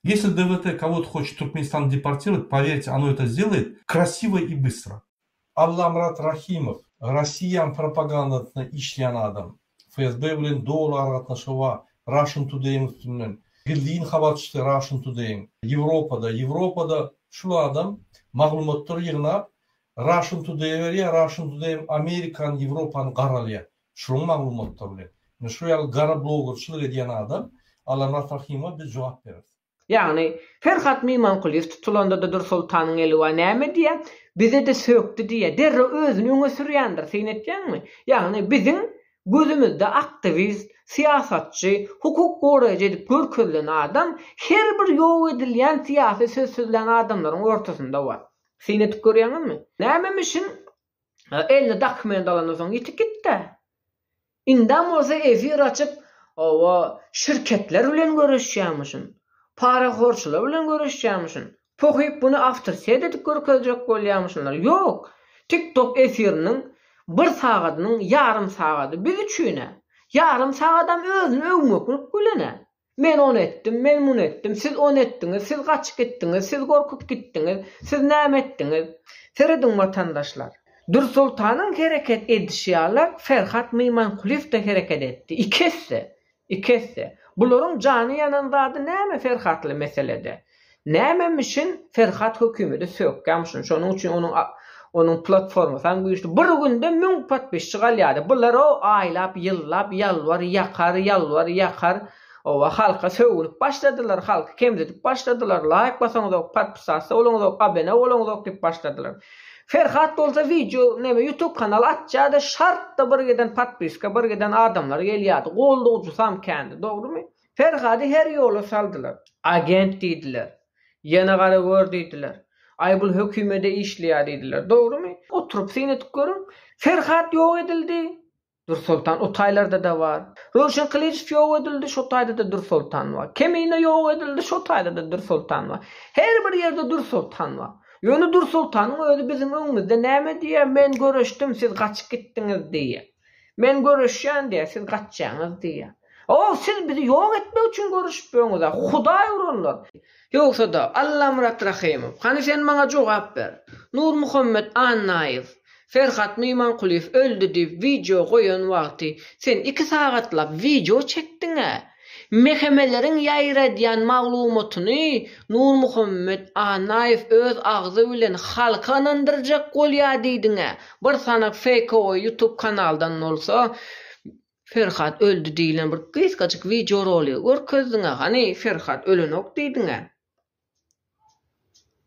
Если ДВТ кого-то хочет Туркменистан депортировать, поверьте, оно это сделает красиво и быстро. Allamyrat Rahymow, Rossiýanyň propagandasynda işleýän adam. FSB bilen doly aragatnaşygy bar. Russian Today-iň üstünden. Gizlin habarçysy Russian Today-iň. Ýewropada, Ýewropada şul adam maglumatlary ýygnap, Russian Today-e berýär, Russian Today Amerikany, Ýewropany garalýar. Şunuň maglumatlary bilen. Ine şu ýaly gara blogerçilik edýän adam Allamyrat Rahymowa biz jogap bereris. Ýagny, Perhat Mymankulyýew tutulanda-da Dürsoltanyň eli bar näme diýýär? Bize-de sökdi diýýär. Derrew özüni öňe sürýändir, syn etýäňmi? Ýagny, biziň gözümizde aktiwist, syýasatçy, hukuk goraýjy edip görkezilen adam her bir ýok edilýän syýasy söz sözlän adamlaryň ortasynda bar. Syn edip görýäňizmi? Nämemişin Eline dokument alandan soň ýitip gitdi. Indem bolsa efir açyp, hawa, şirketler bilen göreşýärmişin. Parahorçylar bilen göreşýärmişin. Pohyp muny awtoritet edip görkezjek bolýarmyşynlar. Ýok. TikTok efiriniň bir sagadynyň ýarym sagady biz üçin-ä. Ýarym sagadam özüni öwmeklik bilen-ä. Men ony etdim, men muny etdim, siz ony etdiňiz, siz gaçyp gitdiňiz, siz gorkup gitdiňiz, siz näme etdiňiz? Serediň watandaşlar. Dürsoltanyň hereket edişi ýaly Ferhat Mymankulyýew-de hereket etdi. Iki esse. Iki esse. Bularyň jany ýanan zady näme Ferhatly meselede? Nämemişin Ferhat hökümede sökýämişin. Şonuň üçin onuň onuň platformasam güýçli. Bir günde müň podpisçik alýardy. Bular-ow aýlap, ýyllap ýalbar, ýakar, ýalbar, ýakar. Owa, halka sögünip başladylar, halky kemsidip başladylar. Laýk basaňyzok, podpisasiýa bolaňyzok, abene bolaňyzok diýip başladylar. Ferhat bolsa wideo neme ýutub kanal açýardy, şartda bir giden podpiska, bir giden adamlar gelýärdi. Goldawjysam kändi, dogrymy? Ferhady her ýola saldylar. Agent diýdiler. Ýene gara gör diýdiler. Aý bul hökümede işleýär diýdiler. Dogrymy? Oturyp syn edip görüň. Ferhat ýok edildi. Dürsoltan o taýlarda-da bar. Röwşen Gylyjow ýok edildi, şo taýda-da Dürsoltan bar. Kemine ýok edildi, şo taýda-da Dürsoltan bar. Her bir ýerde Dürsoltan bar. Ýöne Dürsoltanyň özi biziň öňümizde näme diýýär? Men göreşdim, siz gaçyp gitdiňiz diýýär. Men göreşýän diýýär, siz gaçýaňyz diýýär. O, siz bizi ýok etmek üçin göreşip ýörüňiz-ä, Hudaý uranlar! Ýogsa-da, Allamyrat Rahymow, hany sen maňa jogap ber. Nurmuhammet Annaýew, Ferhat Mymankulyýew öldi diýip wideo goýan wagty sen iki sagatlap wideo çekdiň-ä. Mehemeleriň ýaýradýan maglumatyny Nurmuhammet Annaýew öz agzy bilen halka ynandyrjak bolýar diýdiň-ä. Bir sanak feýkowy ýutub kanaldan bolsa Ferhat öldi diýlen bir gysgajyk wideoroligi görkezdiň-ä. Hany Ferhat ölenok diýdiň-ä.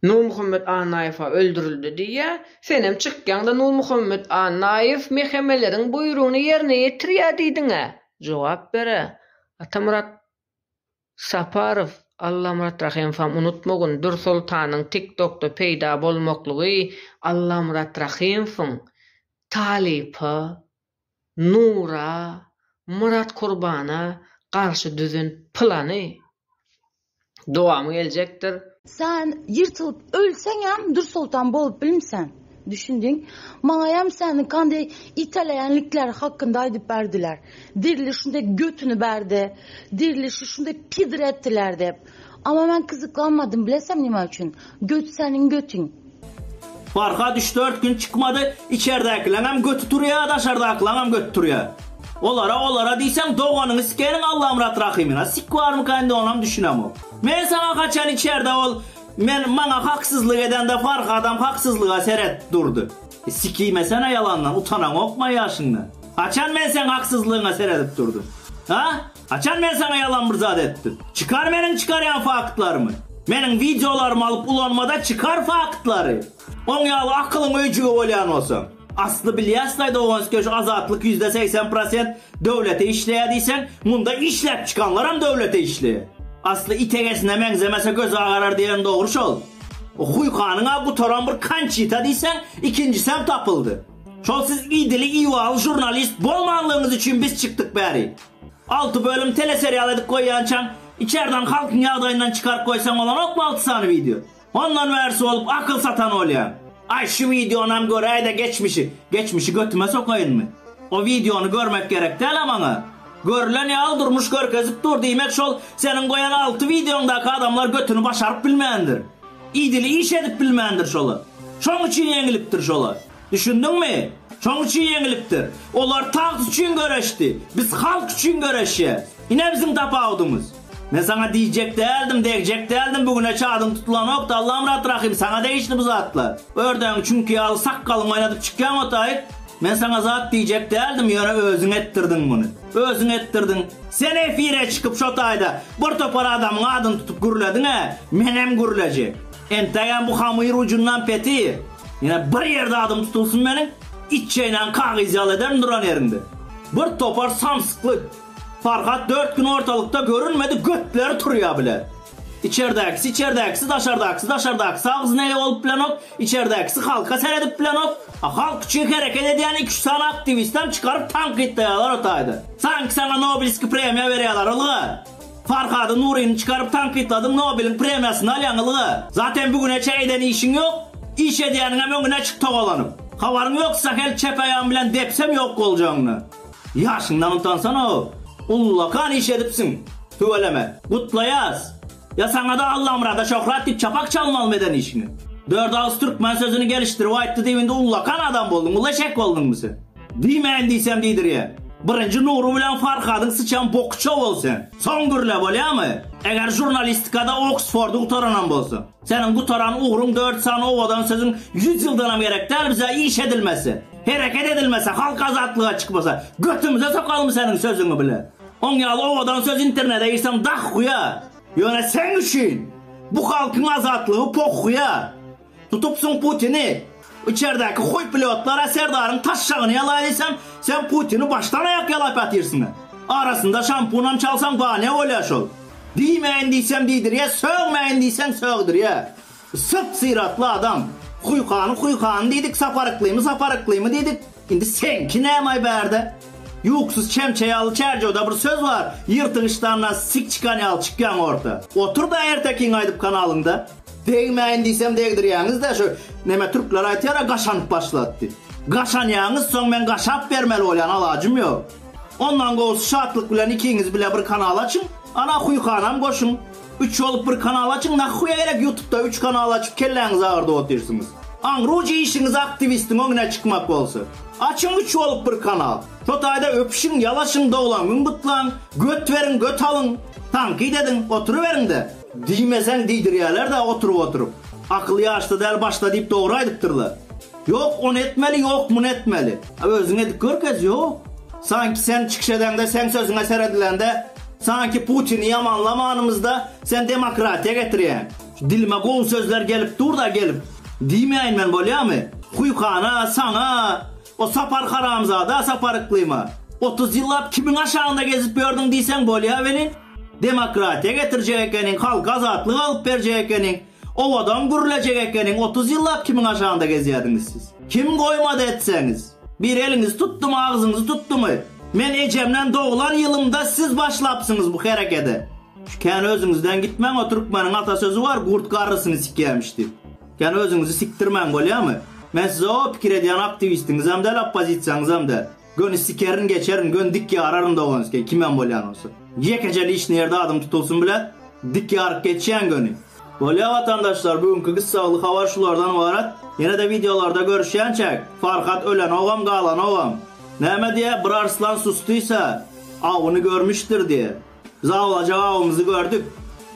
Nurmuhammet Annaýew-a öldürildi diýýä. Senem çykýaň-da Nurmuhammet Annaýew mehemeleriň buýrugyny ýerine ýetirýä diýdiň-ä. Jogap ber-ä. Atamyrat Saparow, Allamyrat Rahymowam unutmagyn, Dürsoltanyň TikTokda peýda bolmaklygy Allamyrat Rahymowyň talypa Nura, Myrat Kurbana garşy düzen plany dowamy geljekdir. Sen ýyrtylyp ölseňem Dürsoltan bolup bilmsen. Düşündiň? Maňaýam seni kanday iteleýänlikleri hakynda aýdyp berdiler. Dirili şunday götüni berdi. Dirilişi şunday pidr etdiler dep. Ama men kyzyklanmadym bilesem nime üçin? Göt seniň götüň. Farhat üç-dört gün çykmady, içerdäkileňem göti turýa, daşardakylaňam göti turýa. Olara olara diýseň doganyňy sikeniň Allamyrat Rahymyna sik barmyka indi onam düşünemok. Men saňa haçan içerde ol men maňa haksyzlyk edende Farhadam haksyzlyga seret durdy. Sikiýmesene ýalandan utanaňokma ýaşyňdan. Haçan men seň haksyzlygyňa seredip durdum. Ha? Haçan men saňa ýalan bir zat etdim? Çykar meniň çykarýan faktlarymy. Meniň wideolarymy alyp ulanmada çykar faktlary. Oň ýaly akylyň öýjügi bolýan bolsaň. Asly bilýäsdaý doganski şu azatlyk 80% prosent döwlete işleýä diýseň, munda işläp çykanlaram döwlete işleýä. Asly it egesine meňzemese gözi agarar diýen dogry şol. O huýkanyň-a gutaran bir Konçita diýseň, ikinjisem tapyldy. Şol siz idili iwaly žurnalist bolmanlygyňyz üçin biz çykdyk bäri. Alty bölüm teleserial edip goýýançaň içerden halkyň ýagdaýyndan çykaryp goýsaň bolanokmy alty sany wideo. Ondan bärisi bolup akyl satan bolýaň. Aý şu wideonam göräýdä geçmişi. Geçmişi götüme sokaýynmy? O wideony görmek gerek dälä maňa. Görlen ýaly durmuş görkezip dur diýmek şol seniň goýan alty wideoňdaky adamlar götüni başaryp bilmändir. Idili iş edip bilmändir şolar. Şoň üçin ýeňilipdir şolar. Düşündiňmi? Şoň üçin ýeňilipdir. Olar tagt üçin göreşdi. Biz halk üçin göreşýäs. Ine biziň tapawudymyz. Men saňa diýjek däldim, degjek däldim, bu güne çadyň tutulanokdy, Allamyrat Rahym, saňa degişli bu zatlar. Ördäň çüňki ýaly sakgalyňy oýnadyp çykýaň otaýyk. Men saňa zat diýjek däldim, ýöne özüň etdirdiň muny. Özüň etdirdiň. Sen efire çykyp şo taýda bir topar adamyň adyny tutup gürlediň-ä, menem gürlejek. Entegem bu hamyr ujundan petir. Ýene bir ýerde adym tutulsyn meniň, iç çeýnän kagyz ýaly ederin duran ýeriňde. Bir topar samsyklyk. Farhat dört gün ortalykda görünmedi götleri turýa bile. Içerdäkisi içerdäkisi daşardakysy daşardakysy agzyna eýe bolup bilenok, içerdäkisi halka seredip bilenok, a halk üçin hereket edýän iki üç sany aktiwistem çykaryp tankytlaýalar o taýda. Sanki saňa Nobelski premiýa berýäler ylga. Farhady Nuryny çykaryp tankytladyň Nobeliň premiýasyny alýaň ylga. Zaten bu güne çe eden işiň ýok, iş edýäniňem öňüne çyk togalanyp. Habaryň ýok sahel çep aýagym bilen depsem ýok boljagyňdan. Ýaşyňdan utansana-ow. Ullakan iş edipsiň. Tüweleme. Gutlaýas. Ýa saňa-da Allamyrada şöhrat diýip çapak çalmalymy eden işiňe? Dört agyz türkmen sözüni gelişdirip aýtdy diýip indi ullakan adam bolduň, uly eşek bolduňmy sen? Diýmäýin diýsem diýdirýä. Birinji Nury bilen Farhadyň syçan bokuça bol sen. Soň gürle bolýamy? Eger žurnalistikada Oksfordy gutaranam bolsaň. Seniň gutaran ugruň dört sany owadan sözüň ýüz ýyldanam gerek däl bize iş edilmese, hereket edilmese, halk azatlyga çykmasa, götümize sokalymy seniň sözüňi bile. Oň ýaly owadan söz internede girseň dahhuýa. Ýöne seň üçin bu halkyň azatlygy pohhuýa. Tutupsyň Putini. Içerdäki huý pilotlara Serdaryň taşşagyny ýalaý diýsem, sen Putini başdan aýak ýalap ýatyrsyňa. Arasynda şampunam çalsaň banýa bolýa şol. Diýmäýin diýsem diýdirýä, sögmäýin diýseň sögdürýä. Syrt syratly adam. Huýkany huýkany diýdik, Sapar Yklymy Sapar Yklymy diýdik. Indi seňki nämaý bärde? Ýuksuz çemçe ýaly çärjewde bir söz bar, ýyrtyk yşdandan sik çykan ýaly çykýaň orta. Otur-da ertekiňi aýdyp kanalyňda. Degmäýin diýsem degdirýäňiz-dä şu neme türkler aýtýar-a gaşanyp başlady diýip. Gaşanýaňyz soň men gaşap bermeli bolýan alajym ýok. Ondan gowusy Şatlyk bilen ikiňiz bile bir kanal açyň, ana Huýkanam goşuň. Üç bolup bir kanal açyň nahhuýa gerek ýutubda üç kanal açyp kelläňizi agyrdyp otyrsyňyz. Aňrujy işiňiz aktiwistiň öňüne çykmak bolsa. Açyň üç bolup bir kanal. Şo taýda öpüşiň, ýalaşyň, doglan gün gutlaň, göt beriň, göt alyň, tankyt ediň, oturyberiňde. Diýmeseň diýdirýäler-dä oturyp-oturyp. Akyl ýaşda däl başda diýip dogry aýdypdyrlar. Ýok ony etmeli, ýok muny etmeli. A özüň edip görkez, ýok. Sanki sen çykyş edeňde seň sözüňe seredilende sanki Putini ýamanlamanymyzda sen demokratiýa getirýäň. Şu dilime gowy sözler gelip dur-da gelip. Diýmäýin men bolýamy? Huýkana, saňa, o Sapar haramzada, Sapar Yklyma. 30 ýyllap kimiň aşagynda gezip ýördüň diýseň bolýa welin, demokratiýa getirjek ekeniň, halka azatlyk alyp berjek ekeniň. Owadan gürlejek ekeniň 30 ýyllap kimiň aşagynda gezýädiňiz siz? Kim goýmady etseňiz? Bir eliňizi tutdymy agzyňyzy tutdymy? Men ejemden doglan ýylymda siz başlapsyňyz bu herekede. Şu kän özüňizden gitmäň o türkmeniň atasözi bar gurt garrysyny sikýämiş diýip. Kän özüňizi sikdirmäň bolýamy? Men size o pikir edýän aktiwistiňizem däl oppozisiýaňyzam däl. Göni sikerin geçerin göni dik ýararyn doganski kimem bolýan bolsa. Ýekeje lişni ýerde adym tutulsyn bile dik ýaryp geçýän göni. Bolýa watandaşlar bu günki gyssagly habar şulardan ybarat. Ýene-de wideolarda görüşýänçäk Farhat ölenogam galanogam. Näme diýä bir arslan susduysa awyny görmüşdir diýä. Biz awlajak awymyzy gördük.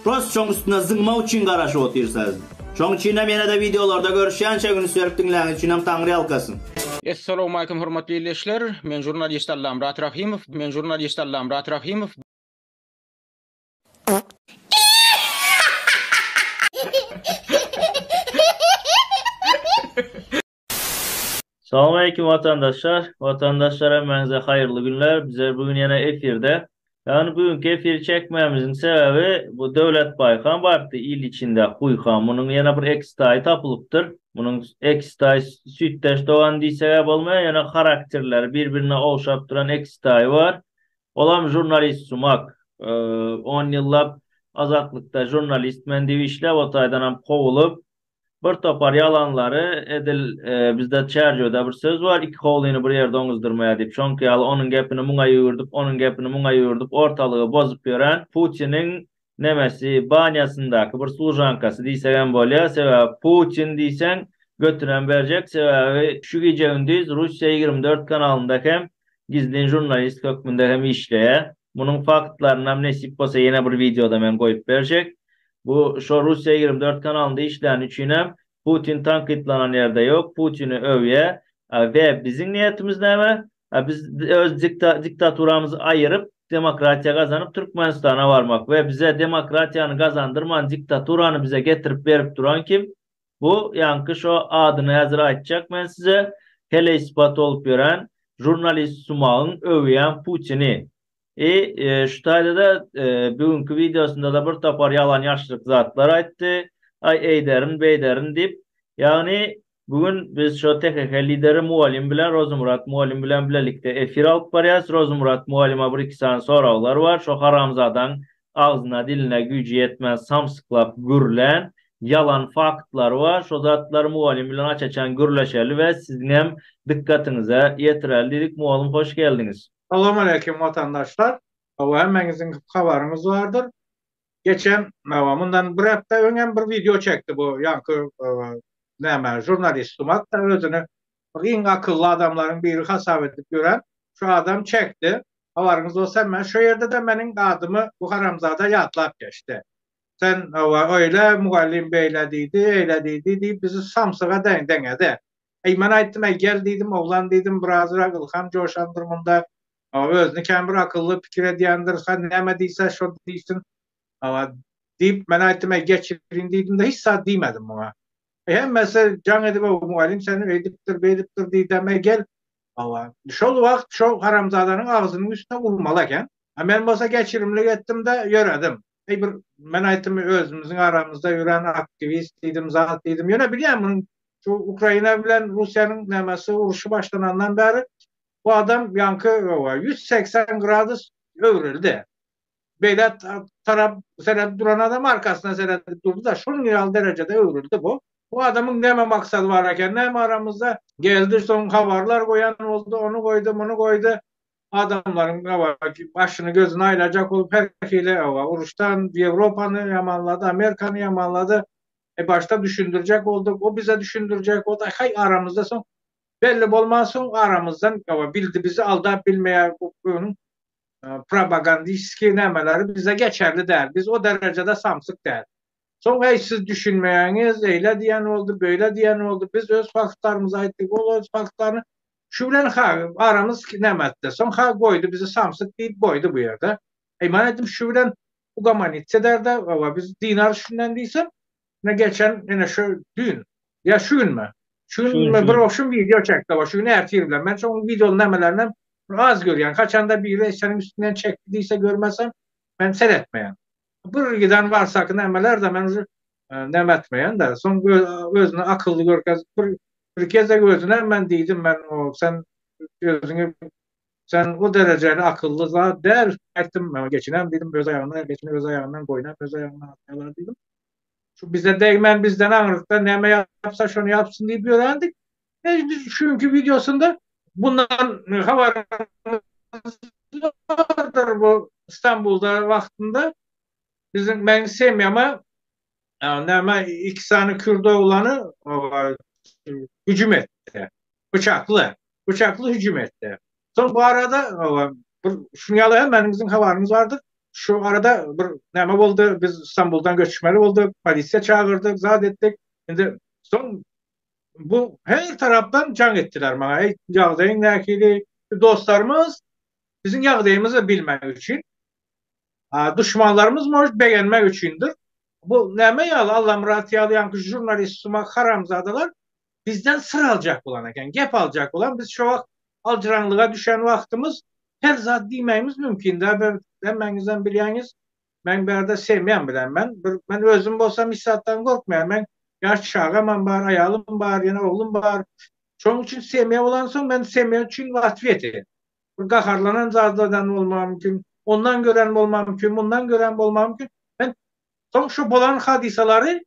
Prost şoň üstüne zyňmak üçin garaşyp otyrys häzir. Şoň üçinem ýene-de wideolarda görüşýänçäk üns berip diňläniz üçinem Taňryýalkasyn. Essalowmalikim hormatly ildeşler! Men žurnalist Allamyrat Rahymow. Men žurnalist Allamyrat Rahymow. Salowmaleýkim watandaşlar! Watandaşlar hemmäňize haýyrly günler! Bizler bu gün ýene efirde. Ýagny bu günki efiri çekmegimiziň sebäbi bu Döwlet Baýhan barypdy il içinde huýhan. Munuň ýene bir ekstaýy tapylypdyr. Munuň ekstaýy süýtdeş dogan diýseg-ä bolmaýar, ýöne harakterleri bir-birine ogşap duran ekstaýy bar. Olam žurnalist sumak. On ýyllap Azatlykda žurnalist men diýip işläp, o taýdanam kowulyp, Bir topar ýalanlary edil bizde Çärjewde bir söz bar, iki howlyny bir ýerde oňuzdyrmaýar diýip, şoňky ýaly onuň gepini muňa ýüwürdip, onuň gepini muňa ýüwürdip ortalygy bozup ýören Putiniň nemesi, banýasyndaky bir služankasy diýsegem bolýar, sebäbi Putin diýseň götünem berjek, sebäbi şu gije-gündiz Russiýa 24 kanalynda hem gizlin žurnalist hökmünde hem işleýär. Munuň faktlarynam nesip bolsa ýene bir wideoda men goýup berjek. Bu şo Russiýa 24 kanalynda işläni üçinem Putin tankytlanan ýerde ýok, Putini öwýä. We biziň niýetimiz näme? Biz öz diktaturamyzy aýyryp, demokratiýa gazanyp Türkmenistana barmak we bize demokratiýany gazandyrman diktaturany bize getirip berip duran kim? Bu ýaňky şo adyny häzir aýtjak men size, heleý sypat bolup ýören žurnalist sumagyň öwýän Putini. I şu taýda-da bu günki wideosynda-da bir topar ýalan ýaşryk zatlar aýtdy. Aý eýderin beýderin diýip. Ýagny bu gün biz şo THH lideri mugallym bilen Rozymyrat mugallym bilen bilelikde efir alyp barýas. Rozymyrat mugallyma bir iki sany soraglar bar. Şo haramzadaň agzyna diline güýji ýetmän samsyklap gürlän ýalan faktlary bar. Şo zatlary mugallym bilen aç-açan gürleşeli we siziňem dykgatyňyza ýetireli diýdik. Mugallym hoş geldiňiz. Salowmaleýkim watandaşlar. Hawa hemmäňiziň habaryňyz bardyr. Geçen hawa mundan bir hepde öň hem bir wideo çekdi bu ýaňky näme žurnalist sumat da özüni bir iň akylly adamlaryň biri hasap edip ýören şu adam çekdi. Habaryňyz bolsa men şu ýerde-de meniň adymy bu haramzada ýatlap geçdi. Sen hawa öýle mugallym beýle diýdi, eýle diýdi diýip bizi samsyga deňedi. Eý, men aýtdym, eý, gel diýdim, oglan diýdim, birazrak ylham joşandyr munda. Hawa, özüni kän bir akylly pikir edýändir, ha näme diýse, şo diýsin. Hawa, diýip, men aýtdym, eý, geçirin diýdim-de, hiç zat diýmedim muňa. Eý, hemmesi jaň edip, eý, mugallym seni öýdüpdir, beýdipdir diýdem, eý, gel. Hawa, şol wagt şo haramzadanyň agzynyň üstüne urmaly eken. A men bolsa geçirimlik etdim-de, ýöredim. Eý, bir, men aýtdym, özümiziň aramyzda ýören aktiwist diýdim, zat diýdim. Ýöne bilýän munuň Şu Ukraina bilen Russiýanyň nämesi urşy başlanandan bäri bu adam ýaňky 180 gradus öwrüldi. Beýle tarap seredip duran adam arkasyna seredip durdy da şonuň ýaly derejede öwrüldi bu. Bu adamyň näme maksady bar eken, näme aramyzda geldi soň habarlar goýan boldy, ony goýdy, muny goýdy. Adamlaryň başyny gözüni aýlajak bolup her hili uruşdan Ýewropany ýamanlady, Amerikany ýamanlady. E başda düşündirjek bolduk, o bize düşündirjek boldy. Haý aramyzda soň belli bolmansoň aramyzdan hawa bildi bizi aldap bilmeýär bu onuň propagandistiski nämeleri bize geçerli däl. Biz o derejede samsyk däl. Soň eý siz düşünmeýäňiz, eýle diýen boldy, beýle diýen boldy. Biz öz faktlarymyzy aýtdyk, ol öz faktlaryny. Şu bilen ha aramyz näme etdi. Soň ha goýdy bizi samsyk diýip goýdy bu ýerde. Eý men aýtdym şu bilen Ugamanitse derde, hawa biz dynar şundan diýsem, ine geçen ine şu düýn ýa şu günmi? Şu gün bir ogşum wideo çekdi, hawa şu gün ertir bilen. Men şoň wideoly nämelerinem az görýän. Haçanda biri seniň üstünden çekdi diýse görmesem, men seretmeýän. Bir giden warsaky nämeler-de men uje näme etmeýän-de. Soň özüni akylly görkezip bir bir gezek özüne men diýdim men o sen özüňi Sen o derejeli akylly zat däl. Aýtdym, geçinem diýdim, öz aýagyndan, geçini öz aýagyndan, goýnam öz aýagyndan atýarlar diýdim. Şu bize degmän bizden aňrykda näme ýapsa şony ýapsyn diýip ýörendik. Şu günki wideosynda bundan habaryňyz bardyr bu Istanbulda wagtynda biziň meň semýama näme iki sany kürt oglany hüjüm etdi. Bıçakly. Bıçakly hüjüm etdi. Soň bu arada bir şuň ýaly hemmäňiziň habaryňyz bardyr. Şu arada bir näme boldy, biz Istanbuldan göçmeli bolduk, polisiýa çagyrdyk, zat etdik. Indi soň bu her tarapdan jaň etdiler maňa. Eý, ýagdaýyň nähili? Dostlarymyz biziň ýagdaýymyzy bilmek üçin, duşmanlarymyz может begenmek üçindir. Bu näme ýaly Allamyrat ýaly ýaňky žurnalist sumak haramzadalar bizden syr aljak bolan eken, gep aljak bolan. Biz şo wagt aljyraňlyga düşen wagtymyz her zat diýmegimiz mümkin däl. Hemmäňizem bilýäňiz, meň bärde semýam bilen men. Bir men özüm bolsam hiç zatdan gorkmaýan. Men ýaş çagamam bar, aýalym bar, ýene oglum bar. Şonuň üçin semýa bolansoň men semýa üçin w otweti. Bir gaharlanan zatlardan bolmagym mümkin, ondan gören bolmagym mümkin, mundan gören bolmagym mümkin. Men soň şu bolan hadysalary.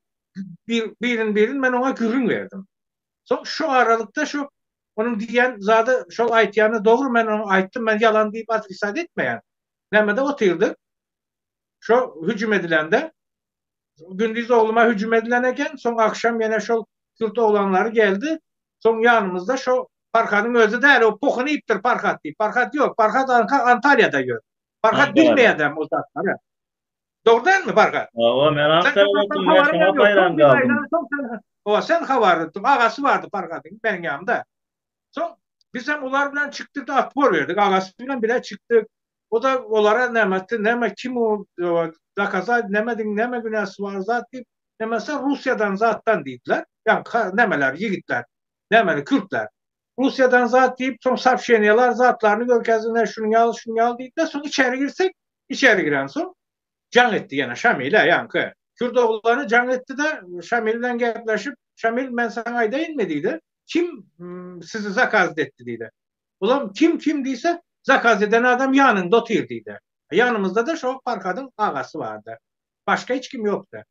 bir, birin birin men oňa gürrüň berdim. Soň şu aralykda şu onuň diýýän zady şol aýtýany dogry men oňa aýtdym men ýalan diýip otrисать etmeýän. Nämede otyrdyk. Şo hüjüm edilende gündiz ogluma hüjüm edilen eken, soň akşam ýene şol kürt oglanlary geldi. Soň ýanymyzda şo Farhadyň özi däl, o pohuny iýipdir Farhat diýip. Farhat ýok, Farhat Antalýada ýör. Farhat bilmeýär o zatlary. Dogry dälmi Farhat? Hawa, men Antalýada otdum, men şoňa haýran galdym. Hawa, sen habar etdiň. Agasy bardy Farhadyň meniň ýanymda. Soň bizem olar bilen çykdyk-da otpor berdik. Agasy bilen bile çykdyk. O da olara näme etdi, näme kim o dokazat näme diň näme günäsi bar zat diýip, nämese Russiýadan zatdan diýdiler. Ýa nämeler ýigitler, nämeli kürtler. Russiýadan zat diýip, soň soobşeniýalar zatlaryny görkezdi, ne şunuň ýaly, şunuň ýaly diýdiler. Soň içeri girsek, içeri girensoň jaň etdi ýene Şamile ýaňky. Kürt oglany jaň etdi-de, Şamil bilen gepleşip, Şamil men saňa aýdaýynmy diýdi. Kim sizi zakaz etdi diýdi. Olam kim kim diýse, zakaz eden adam ýanyňda otyr diýdi. Ýanymyzda-da şo Farhadyň agasy bardy. Başga hiç kim ýokdy.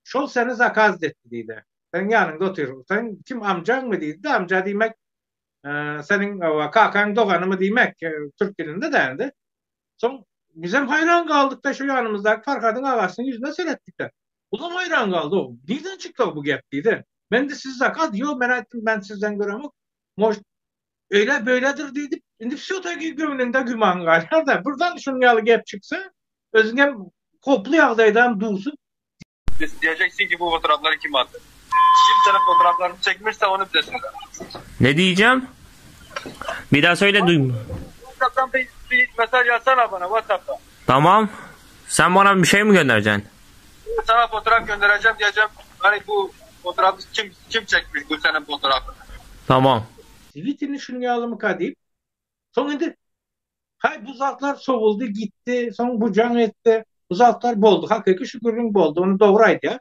Şol seni zakaz etdi diýdi. Seniň ýanyňda otyr. Sen kim amjaňmy diýdi-de, amja diýmek seniň kakaň doganymy diýmek türk dilinde-de indi. Soň bizem haýran galdyk-da şo ýanymyzdaky Farhadyň agasynyň ýüzüne seretdik-de. Olam haýran galdy. O nirden çykdy bu gep diýdi. Men-de siz zakaz, ýok men aýtdym men sizden göremok. Может Öýle böyledir diýdip, indi wsýo-taki göwnüňde güman galýar-da, birden şunuň ýaly gep çyksa, özüňem howply ýagdaýda dursuň. Diyeceksin ki bu fotoğrafları kim attı? Kim senin fotoğraflarını çekmişse onu bize söyle. Ne diyeceğim? Bir daha söyle duyma. WhatsApp'tan bir, bir mesaj yazsana bana WhatsApp'tan. Tamam. Sen bana bir şey mi göndereceksin? Sana fotoğraf göndereceğim diyeceğim. Hani bu fotoğrafı kim kim çekmiş bu senin fotoğrafını? Tamam. Twitter'ini şunuň ýalymyka diýip, soň indi haý bu zatlar sowuldy gitdi, soň bu jaň etdi, bu zatlar boldy, hakyky şu gürrüň boldy, ony dogry aýdýar.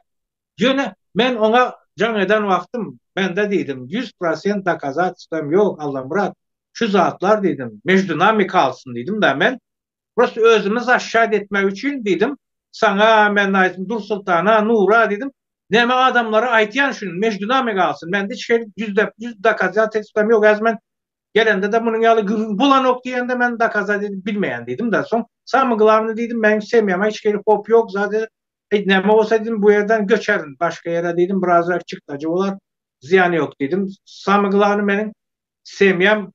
Ýöne men oňa jaň eden wagtym mende diýdim, 100% dokazatstwam ýok Allamyrat, şu zatlar diýdim, meždu nami kalsyn diýdim-de men Prosta özümi zaşşat etmek üçin diýdim, saňa men aýtdym Dursultana, Nura diýdim, näme adamlara aýtýan şuny, meždu nami galsyn, mende hiç hili ýüzde ýüz dokazatelstwam ýok, häzir men gelende-de munuň ýaly gürrüň bolanok diýende men dokazat edip bilmeýän diýdim-de, soň samyý glawnyý diýdim, meniň semýama hiç hili howp ýok, zat eý näme bolsa diýdim bu ýerden göçerin başga ýere diýdim, birazrak çykdajy bolar, zyýany ýok diýdim, samyý glawnyý meniň semýam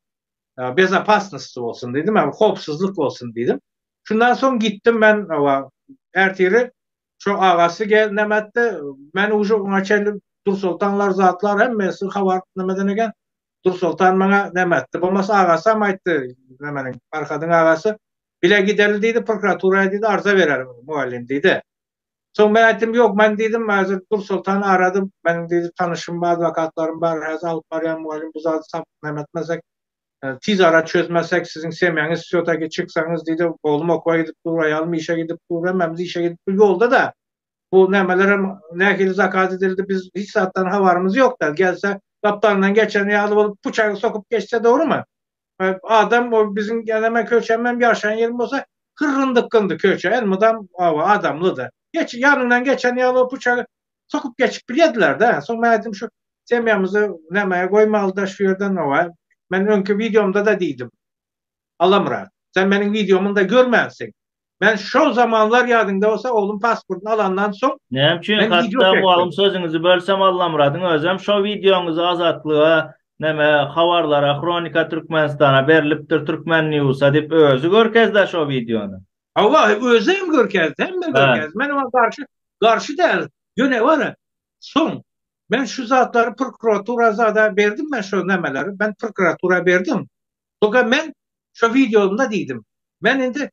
bezopasnosty bolsun diýdim, ýagny howpsuzlyk bolsun diýdim. Şundan soň gitdim men owa ertiri şo agasy gel näme etdi, men uje oňa çenli Dursoltanlar zatlar hemmesi habar nämeden eken. Dursoltan maňa näme etdi, bolmasa agasam aýtdy, nämeniň Farhadyň agasy, bile gideli diýdi, prokuraturaya diýdi, arza berelim mugallym diýdi. Soň men aýtdym, ýok, men diýdim, häzir Dursoltany aradym, meniň diýdi, tanyşym bar, adwokatlarym bar, häzir alyp barýan mugallym, bu zady sap näme etmesek, tiz ara çözmesek, siziň semýaňyz wsýo-taki çyksaňyz diýdi, oglum okuwa gidip dur, aýalym işe gidip dur, hemmämiz işe gidip dur, ýolda-da bu nämelerem nähili zakaz edildi, biz hiç zatdan habarymyz ýok-da, gelse gapdalyndan geçen ýaly bolup, pyçagy sokup geçse dogrumy? Adam o biziň ýanama köçemem ýaşaýan ýerim bolsa hyrryn-dykgyndy köçe elmydam hawa adamlydy. Geç ýanyňdan geçen ýaly o pyçagy sokup geçip bilýärdiler-de. Soň men aýtdym şu semýamyzy nämä goýmalyda şu ýerden hawa. Men öňki wideomda-da diýdim. Allamyrat, sen meniň wideomyny-da görmänsiň. Men şol zamanlar ýadyňda bolsa oglum pasportyny alandan soň Näme üçin men wideo hatda çekdim. mugallym sözüňizi bölsem Allamyradyň özem şo wideoňyzy Azatlyga neme habarlara Hronika Türkmenistana berilipdir Türkmen newsa diýip özi görkezdä şo wideony. Hawa özem görkezdi hemme Hä. görkezdi men oňa garşy garşy däl ýöne bar soň men şu zatlary prokuratura zada berdim men şo nemeleri men prokuratura berdim Soňra men şo wideomda diýdim. Men indi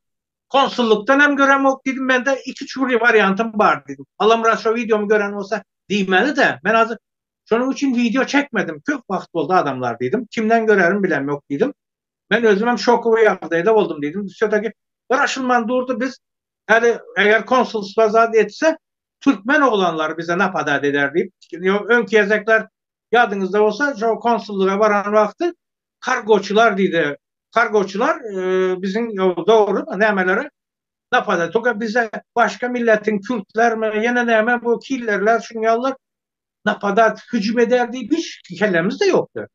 konsullykdan hem göremok diýdim, mende iki-üç wariantym bar diýdim. Allamyrat şo wideomy gören bolsa diýmeli-de, men hazir şonuň üçin wideo çekmedim, köp wagt boldy adamlar diýdim, kimden görerim bilemok diýdim. Men özümem şokowy ýagdaýda boldum diýdim. Wsýo-taki garaşylman durdy, biz häli eger konsulstwa zat etse, türkmen oglanlary bize napadat eder diýip, öňki gezekler ýadyňyzda bolsa, şo konsullyga baran wagty kargoçylar diýdi. Kargoçylar biziň dogry nämelere napada. Toka bize başga milletiň kürtlermi, ýene näme bu killerler şuň ýalylar. Napadat, hüjüm eder diýip hiç kellämizde ýokdy.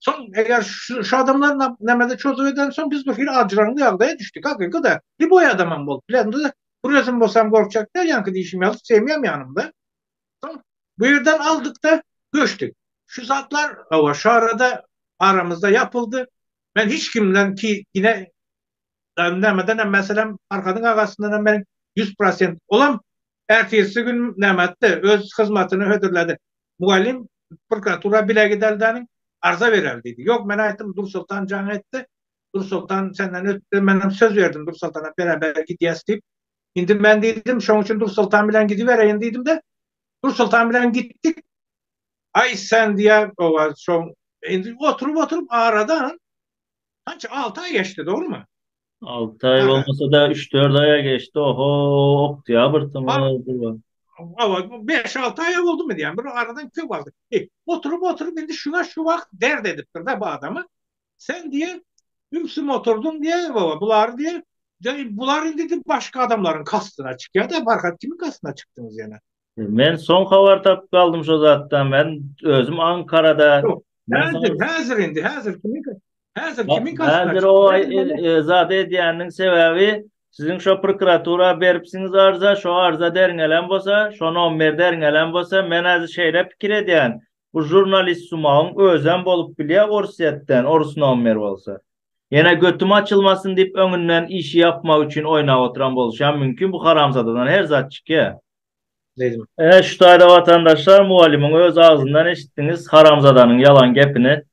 Soň eger şu adamlar nämede çözüp eden soň biz bir hili aljyraňly ýagdaýa düşdük. Hakyky-da, lýuboý adamam bolup biler. Bir özüm bolsam gorkjak däl, ýaňky diýşim ýaly semýam ýanymda. Soň bu ýerden aldyk-da göçdük. Şu zatlar hawa şu arada aramyzda ýapyldy. Men hiç kimden ki ine nämeden hem meselem Farhadyň agasyndan hem men 100% olam ertesi gün näme etdi öz hyzmatyny hödürledi. Mugallym prokuratura bile gideli arza bereli diýdi. Ýok men aýtdym Dursoltan jaň etdi. Dursoltan senden ötdi men hem söz berdim Dursoltana beraber gidýäs diýip. Indi men diýdim şoň üçin Dursoltan bilen gidibereýin diýdim-de Dursoltan bilen gitdik. Aý sen diýä owa şoň indi oturyp oturyp aradan Kaç 6 ay geçdi dogrymy? 6 ay bolmasa-da 3-4 aýa geçdi. Oho, oktýabr tamam. Awa 5-6 aýa boldumy diýen bir aradan köp wagt. E, oturyp oturyp indi şuňa şu wagt dert edipdir da bu adamy. Sen diýe ümsüm oturdyň diýe baba bular diýe bular indi diýip başga adamlaryň kastyna çykýar da Farhat kimiň kastyna çykdyňyz ýene? Men soň habar tapyp galdym şo zatdan. Men özüm Ankarada. Häzir, häzir indi, häzir kimiň häzir kimiň kastyna Häzir o e, zat edýäniniň sebäbi siziň şo prokuratura beripsiňiz arza, şo arza derňelen bolsa, şo nomer derňelen bolsa, men häzir şeýle pikir edýän. Bu žurnalist Sumagyň özem bolup bilýär Orsýetden, orus nomer bolsa. Ýene götüm açylmasyn diýip öňünden işi ýapmak üçin oýnap oturan bolşam mümkin bu haramzadadan her zat çykýa. Dedim. Ine şu taýda watandaşlar mugallymyň öz agzyndan eşitdiňiz haramzadanyň ýalan gepini.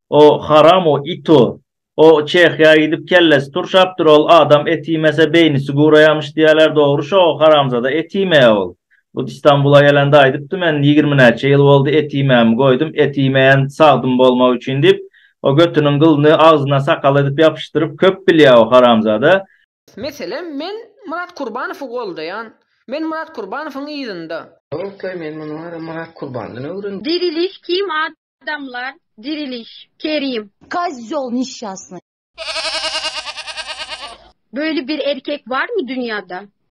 O haram o it o. O Çehiýa gidip kellesi turşapdyr ol adam et iýmese beýnisi guraýamyş diýýäler dogry şo o haramzada et iýmeýä ol. Bu Istanbula gelende aýdypdy men 20 näçe ýyl boldy et iýmämi goýdum et iýmeýän sagdyn bolmak üçin diýip o götüniň gylyny agzyna sakal edip ýapyşdyryp köp bilýä o haramzada. Meselem, men Myrat Kurbanowy goldaýan. Men Myrat Kurbanowyň yzynda. Dostlar men muny wara Myrat Kurbandan öwrendim. Diriliş kim adamlar diriliş kerim.